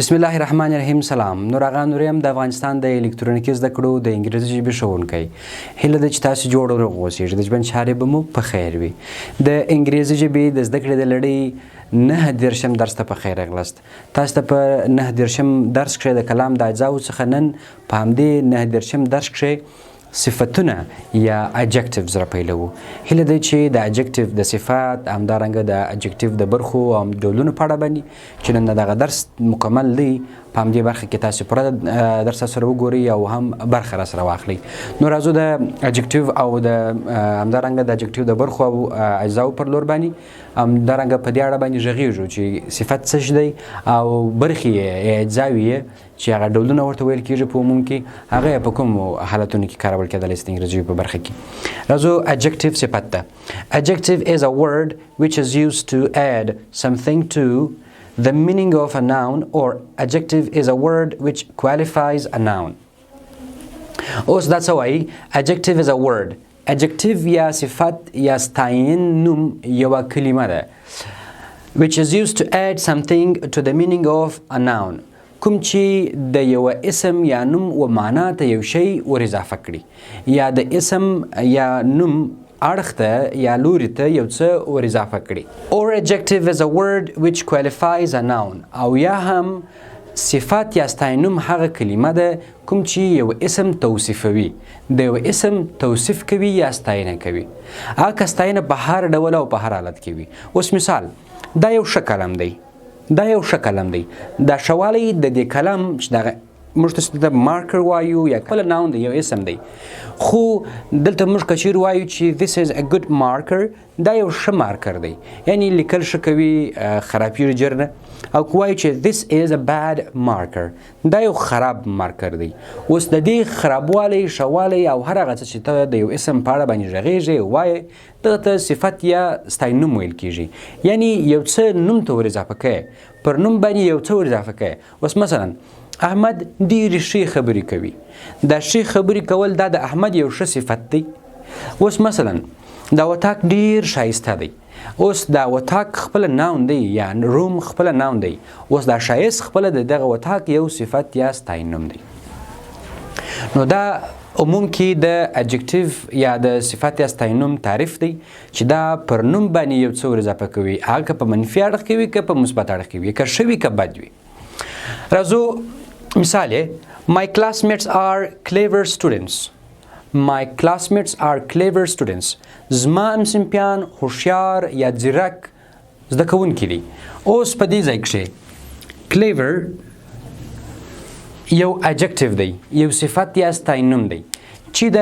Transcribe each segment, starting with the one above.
بسم الله الرحمن الرحیم. سلام، نور آغا نور یم، د افغانستان د الکترونیکي زده کړو د انګریزي ژبې ښوونکی. هیله ده چې تاسو جوړ او روغ اوسئ، د ژوند چارې به مو په خیر وي. د انګریزي ژبې د زده کړې د لړۍ 39 درس ته په خیر راغلاست. تاسو ته په 39 درس کښې د کلام د اجزاو څخه نن په همدې 39 درس کښې صفتونه یا adjectives را پیلوو. هیله ده چې د adjective د صفات، همدارنګه د adjective د برخو او ډولونو په اړه باندې چې نن دغه درس مکمل دی، په همدې برخه کې تاسو پوره درس سره وګورئ او هم برخه را سره واخلئ. نو راځو د adjective او د همدارنګه د adjective د برخو او اجزاو پر لور باندې، همدارنګه په دې اړه باندې غږیږو چې صفت څه دی او برخې یې، اجزاوې یې چې هغه ډولونه ورته ویل کیږي، په عموم کې هغه په کوم حالتونو کې کارول کېدلی شي د انګریزي په برخه کې. راځو adjective صفت ته. Adjective is a word which is used to add something to the meaning of a noun, or adjective is a word which qualifies a noun. اوس دا څه وایي؟ Adjective is a word، adjective یا صفت یا ستاین نوم یوه کلمه ده، which is used to add something to the meaning of a noun، کوم چې د یو اسم یا نوم و معنا ته یو شی ور اضافه کړي یا د اسم یا نوم اړخ ته یا لوري ته یو څه ور اضافه کړي، or adjective is a word which qualifies a noun، او یا هم صفت یا ستاینوم هغه کلمه ده کوم چې یو اسم توصیفوي، د یو اسم توصیف کوي یا ستاینه کوي، هغه که ستاینه په هر ډول او په هر حالت کې وي. اوس مثال، دا یو ښه قلم دی. دا یو ښه قلم دی. دا ښه والی د دې قلم چې دغه موږ ته د marker وایو یا خپله noun دی، یو اسم دی، خو دلته موږ که چیرې وایو چې this is a good marker، دا یو ښه مارکر دی، یعنی لیکل ښه کوي، خرابیږي ژر نه. او که وایو چې this is a bad marker، دا یو خراب مارکر دی. اوس د دې خرابوالی، ښه والی او هر هغه څه چې ته د یو اسم په اړه باندې غږېږې وایې، دغه ته صفت یا ستاینوم ویل کیږي، یعنی یو څه نوم ته ور اضافه کوې، پر نوم باندې یو څه ور اضافه کوې. اوس مثلا احمد ډېرې ښې خبرې کوي. دا ښې خبرې کول دا د احمد یو ښه صفت دی. اوس مثلا دا وطاق ډېر ښایسته دی. اوس دا وطاق خپله noun دی یا room خپله noun دی. اوس دا ښایست خپله د دغه وطاق یو صفت یا ستاینوم دی. نو دا عموم کې د adjective یا د صفت یا ستاینوم تعریف دی چې دا پر نوم باندې یو څه ور اضافه کوي، هغه که په منفي اړخ کې وي، که په مثبت اړخ کې وي، که ښه وي، که بد وي. راځو مثال یې: My classmates are clever students. My classmates are clever students. زما همصنفیان هوښیار یا ځیرک زده کوونکي دي. اوس په دې ځای کښې clever یو adjective دی، یو صفت یا ستاینوم دی چې د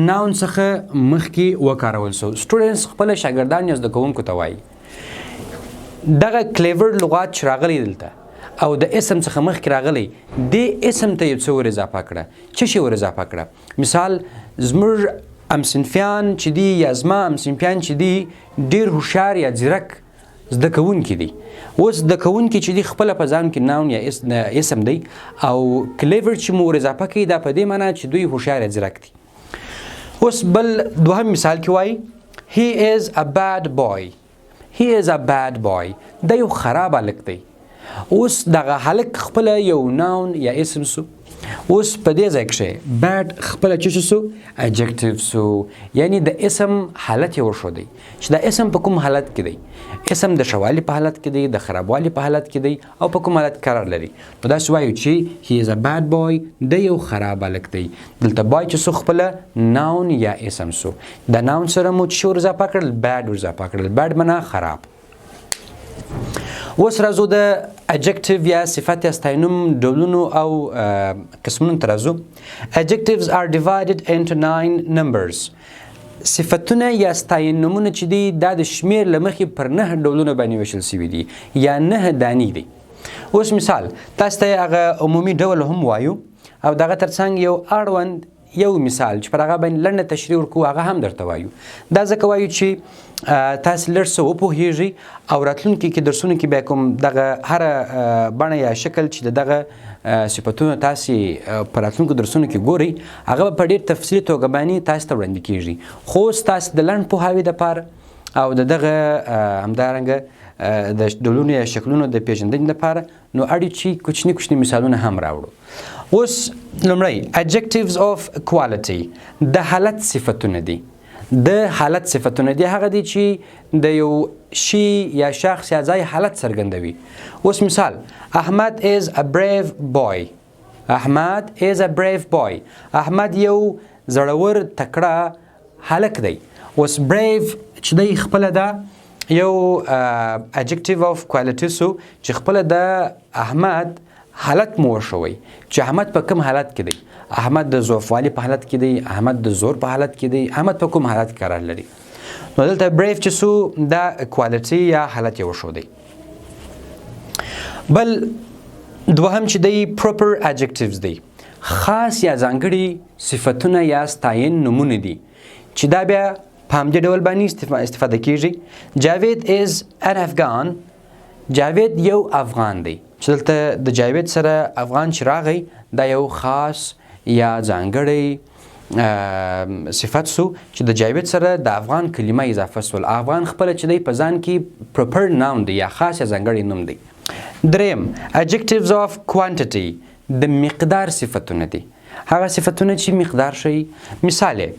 noun څخه مخکې وکارول سو. Students خپل شاګردان یا زده کوونکو ته وایي. دغه clever لغات چې راغلی دلته او د اسم څخه مخکې راغلی، دې اسم ته یو څه ور اضافه کړه. څه شی ور اضافه کړه؟ مثال، زموږ همصنفیان چې دي یا زما همصنفیان چې دي، ډیر هوښیار یا ځیرک زده کوونکي دي. اوس زده کوونکي چې دي، خپله په ځان کې noun یا اسم دی او clever چې مو ور اضافه کوي، دا په دې معنا چې دوی هوښیار یا ځیرک دي. اوس بل دوهم مثال کې وایي: He is a bad boy. He is a bad boy. دا یو خراب هلک دی. اوس دغه هلک خپله یو noun یا اسم سو. اوس په دې ځای کښې bad خپله څه سو؟ Adjective سو، یعنی د اسم حالت یې وښودی چې دا اسم په کوم حالت کې دی. اسم د ښه والي په حالت کې دی، د خرابوالي په حالت کې دی او په کوم حالت قرار لري. نو داسې وایو چې he is a bad boy، دی یو خراب هلک دی. دلته boy چې سو، خپله noun یا اسم سو. د noun سره مو چې ور اضافه کړل؟ Bad ور اضافه کړل. Bad معنا خراب. اوس راځو د adjective یا صفت یا ستاینوم ډولونو او قسمونو ته راځو. Adjectives are divided into nine numbers. صفتونه یا ستاینومونه چې دي، دا د شمیر له مخې پر نه ډولونو باندې ویشل شوي دي یا نه دانې دي. اوس مثال، تاسو ته هغه عمومي ډول هم وایو او دغه ترڅنګ یو اړوند یو مثال چې پر هغه باندې لنډه تشریح ورکو، هغه هم درته وایو. دا ځکه وایو چې تاسو لږ څه وپوهیږئ او راتلونکي کې درسونو کې بیا کوم دغه هره بڼه یا شکل چې د دغه صفتونو تاسو په راتلونکو درسونو کې ګورئ، هغه به په ډېر تفصیلي توګه باندې تاسو ته وړاندې کیږي. خو اوس تاسو د لنډ پوهاوي دپاره او د دغه همدارنګه د ډولونو یا شکلونو د پیژندنې لپاره نو اړ یو چې کوچني کوچني مثالونه هم راوړو. اوس لومړی adjectives of quality، د حالت صفتونه دي. د حالت صفتونه دي هغه دي چې د یو شي یا شخص یا ځای حالت څرګندوي. اوس مثال، احمد is a brave boy. احمد is a brave boy. احمد یو زړور تکړه هلک دی. اوس brave چې دی خپله دا یو adjective of quality سو چې خپله د احمد حالت مو وښوئ چې احمد په کوم حالت کې دی. احمد د ضعفوالي په حالت کې دی، احمد د زور په حالت کې دی، احمد په کوم حالت کې قرار لري. نو دلته brave چې سو دا quality یا حالت یې وښودی. بل دوهم چې دی proper adjectives دی، خاص یا ځانګړي صفتونه یا ستاین نومونه دي چې دا بیا په همدې ډول باندې استفاده کیږي. جاوید is an Afghan. جاوید یو افغان دی، چې دلته د جاوید سره افغان چې راغی دا یو خاص یا ځانګړی صفت سو چې د جاوید سره د افغان کلمه اضافه سول. افغان خپله چې دی په ځان کې proper noun دی یا خاص یا ځانګړی نوم دی. دریم adjectives of quantity، د مقدار صفتونه دي، هغه صفتونه چې مقدار ښیي. مثال یې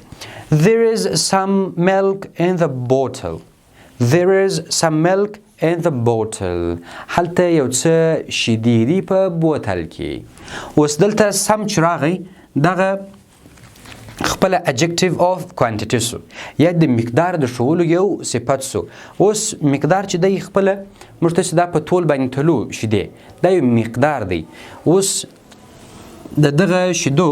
there is some milk in the bottle. There is some milk in the bottle. هلته یو څه شیدې دي په بوتل کې. اوس دلته سم چې راغی دغه خپله adjective of quantity سو یا د مقدار د ښوولو یو صفت سو. اوس مقدار چې دی خپله موږ ته چې دا په تول باندې تلو شیدې، دا یو مقدار دی. اوس د دغه شیدو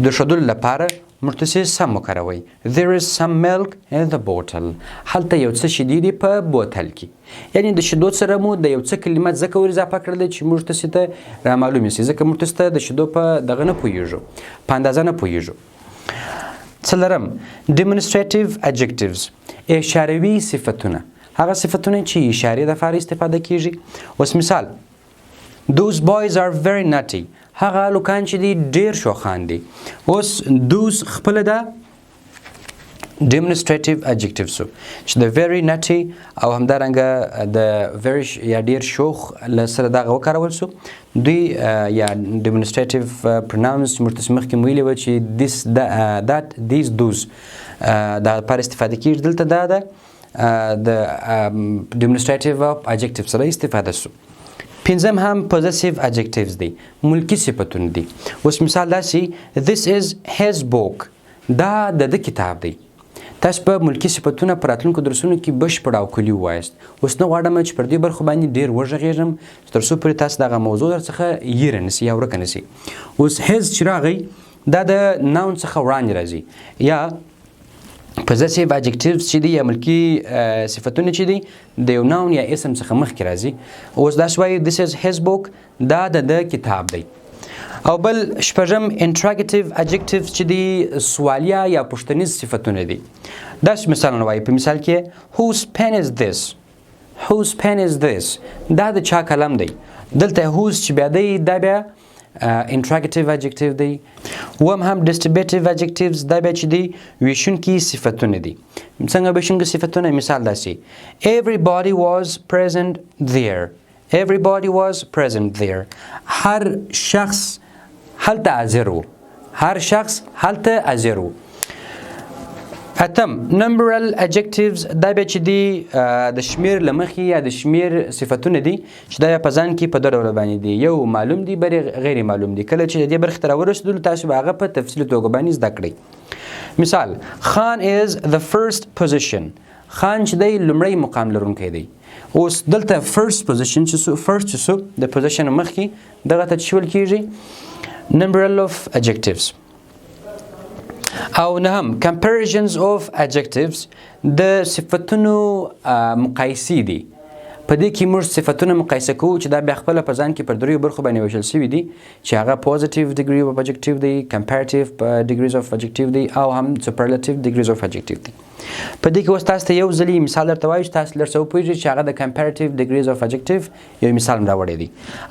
د ښودلو لپاره موږ ته چې some وکاروئ. There is some milk in the bottle. هلته یو څه شیدې دي په بوتل کې. یعنی د شیدو سره مو د یو څه کلمه ځکه ور اضافه کړله چې موږ ته ته رامعلومې سي، ځکه موږ ته د شیدو په دغه نه پوهیږو، په اندازه نه پوهیږو. څلورم demonstrative adjectives، اشاروي صفتونه، هغه صفتونه چې اشارې دپاره استفاده کیږي. اوس مثال those boys are very naughty. هغه هلکان چې دي ډېر شوخان دي. اوس those خپله ده demonstrative adjective سو چې د very naughty او همدارنګه د very یا ډېر شوخ له سره دغه وکارول سو. دوی یا demonstrative pronouns چې موږ تاسو مخکې ویلي وه چې this that these those دا لپاره استفاده کیږي. دلته دا ده د demonstrative adjective سره استفاده سو. پنځم هم possessive adjectives دي، ملکی صفتونه دي. اوس مثال داسې this is his book. دا د ده کتاب دی. تاسو به ملکی صفتونه په راتلونکو درسونو کې بشپړ او کلي ووایاست. اوس نه غواړم چې پر دې برخو باندې ډېر وغږېږم تر څو پورې تاسو دغه موضوع در څخه هېره نه سي یا ورکه نه سي. اوس his چې راغی دا د noun څخه وړاندې راځي یا possessive adjectives چې دي یا ملکی صفتونه چې دي د یو noun یا اسم څخه مخکې راځي. اوس داسې وایي this is his book. دا د ده کتاب دی. او بل شپږم interrogative adjectives چې دي سوالیه یا پوښتنیز صفتونه دي. داسې مثالونه وایي، په مثال کې whose pen is this. Whose pen is this. دا د چا قلم دی. دلته whose چې بیا دی دا بیا interrogative adjective دی. اووم هم distributive adjectives، دا بیا چې دی ویشونکي صفتونه دي. څنګه ویشونکي صفتونه؟ مثال داسې everybody was present there. Everybody was present there. هر شخص هلته حاضر و. هر شخص هلته حاضر و. اتم numeral adjectives، دا بیا چې دي د شمیر له مخې یا د شمیر صفتونه دي چې دا په ځان کې په دوه ډوله باندې دي، یو معلوم دي بل غیر معلوم دي. کله چې د دې برخې ته راورسېدلو تاسو به هغه په تفصیلي توګه باندې زده کړئ. مثال خان is the first position. خان چې دی لومړی مقام لرونکی دی. اوس دلته first position چې سو، first چې سو د position مخکې دغه ته څه ویل کیږي؟ numeral of adjectives. او نهم comparisons of adjectives، د صفتونو مقایسې دي. په دې کې موږ صفتونه مقایسه کوو چې دا بیا خپله په ځان کې پر دریو برخو باندې ویشل شوي دي چې هغه positive degree of adjective دی، comparative degrees of adjective دی او هم superlative degrees of adjective دی. په دې کې اوس تاسو ته یو ځلي مثال درته وایو چې تاسو لږ څه وپوهېږئ چې هغه د comparative degrees of adjective یو مثال م راوړی دی.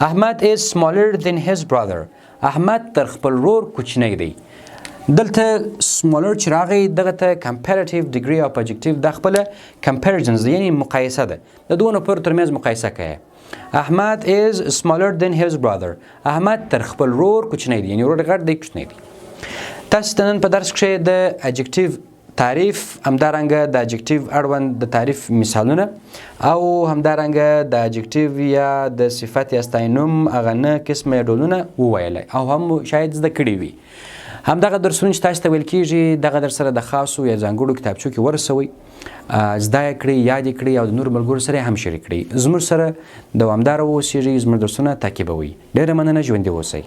احمد is smaller than his brother. احمد تر خپل ورور کوچنی دی. دلته smaller چې راغی دغه ته comparative degree of adjective دا خپله comparisons ده، یعنی مقایسه ده، د دوو نفرو ترمنځ مقایسه کوي. احمد is smaller than his brother، احمد تر خپل ورور کوچنی دی، یعنی ورور غټ دی کوچنی دی. تاسو ته نن په درس کښې د adjective تعریف، همدارنګه د adjective اړوند د تعریف مثالونه او همدارنګه د adjective یا د صفت یا ستاینوم هغه نه قسمه یا ډولونه وویل او هم شاید زده کړي وي. همدغه درسونه چې تاسو ته ویل کیږي دغه در سره د خاصو یا ځانګړو کتابچو کې ورسوئ، زده یې کړئ، یاد یې کړئ او د نورو ملګرو سره یې هم شریک کړئ. زموږ سره دوامداره واوسیږئ، زموږ درسونه تعقیبوئ. ډېره مننه، ژوندي اوسئ.